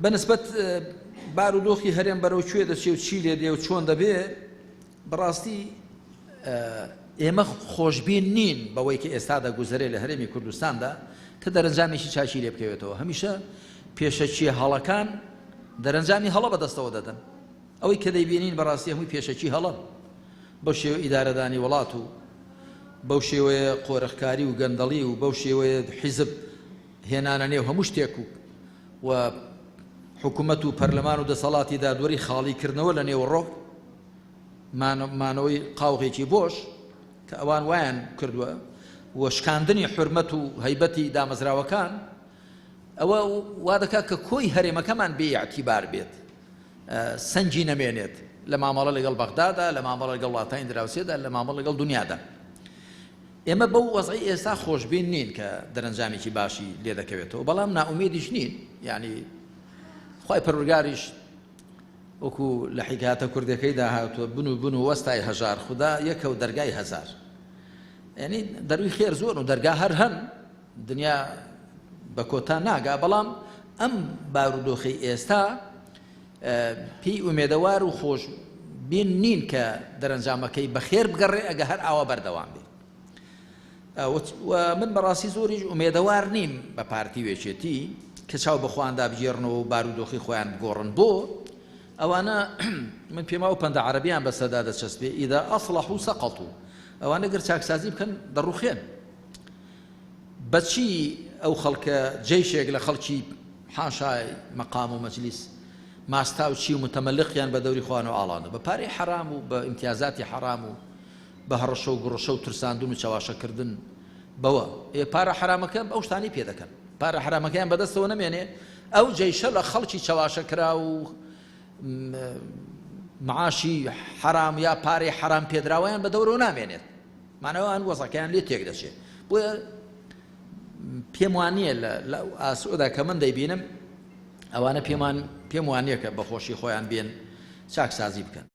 بە نسبەت بارودۆخی هەرێم بەرەو کوێ دەچێ و چی لێ دێ و چۆن دەبێ، بەڕاستی ئێمە خۆشبین نین بەوەی کە ئێستا دەگوزەرێ لە هەرێمی کوردستاندا کە دەرەنجامێکی چاکی لێ بکەوێتەوە. هەمیشە پێشەکییە هەڵەکان دەرەنجامی هەڵە بەدەستەوە دەدەن. ئەوەی کە دەیبینین بەڕاستی هەمووی پێشەکی هەڵەن. بەو شێوە ئیدارەدانی وڵات و بەو شێوەیە قۆرخکاری و گەندەڵی و بەو شێوەیە حیزب هێنانە نێو هەموو شتێک و و حکومەت و پەرلەمان و دەسەڵاتی دادوەری خاڵی کردنەوە لە نێوەڕۆک مانەوەی قاوغێکی بۆش کە ئەوان وایان کردووە و شکاندنی حرمەت و هەیبەتی دامەزراوەکان ئەوە وا دەکات کە کۆی هەرێمەکەمان بێ ئیعتیبار بێت سەنگی نەمێنێت لە مامەڵە لەگەڵ بەغدادا لە مامەڵە لەگەڵ وڵاتانی دراوسێدا لە مامەڵە لەگەڵ دنیادا ئێمە بەو وەزعی ئێستا خۆشبین نین کە دەرەنجامێکی باشی لێ دەکەوێتەوە بەڵام نائومێدیش نین یعنی خوای پەروەردگاریش وەکو لە حیکاتە کوردەکەیدا هاتووە بن و بن و وەستای هەژار خودا یەکە و دەرگای هەزار یعنی دەروی خێر زۆر و دەرگا هەر هەن دنیا بە کۆتا ناگا بەڵام ئەم بارودۆخی ئێستا پێی ئومێدەوار و خۆش بین نین کە دەرەنجامەکەی بەخێر بگەڕێ ئەگە هەر ئاوا بەردەوام بێ و من بەڕاستی زۆریش ئومێدەوار نیم بە پارتی وێچێتی کە چاو بە خۆیاندا بگێڕنەوە و بارودۆخی خۆیان بگۆڕن بۆ ئەوانە من پێما و پەندە عەرەبیان بەسەردا دەچەسپێ ئیدا ئەسڵەح و سەقەڵ و ئەوانە گەر چاکسازی بکەن دەڕوخێن بەچی ئەو خەڵکە جەیشێک لە خەڵکی حاشای مەقام و مەجلیس ماستاوچی و متەمەلقیان بە دەوری خۆیانەوە ئاڵاندوە بە پارەی حەرام و بە ئیمتیازاتی حەرام و بە هەڕەشە و گوڕەشە و ترساندن و چەواشەکردن بەوە ئێ پارە حەرامەکە ئەو شتانەی پێ دەکەن پارە حەرامەکەیان بەدەستەوە نەمێنێ ئەو جەیشە لە خەڵکی چەواشەکرا و معاشی حەرام یا پارەی حەرام پێدراوەیان بە دەورەوە نامێنێت مانەوە وەزعەکەیان لێ تێک دەچێت بۆیە پێم وانییە لە ئاسۆدا کە من دەیبینم ئەوانە پێمان پێم وانییە کە بە خۆشی خۆیان بێن چاکسازی بکەن.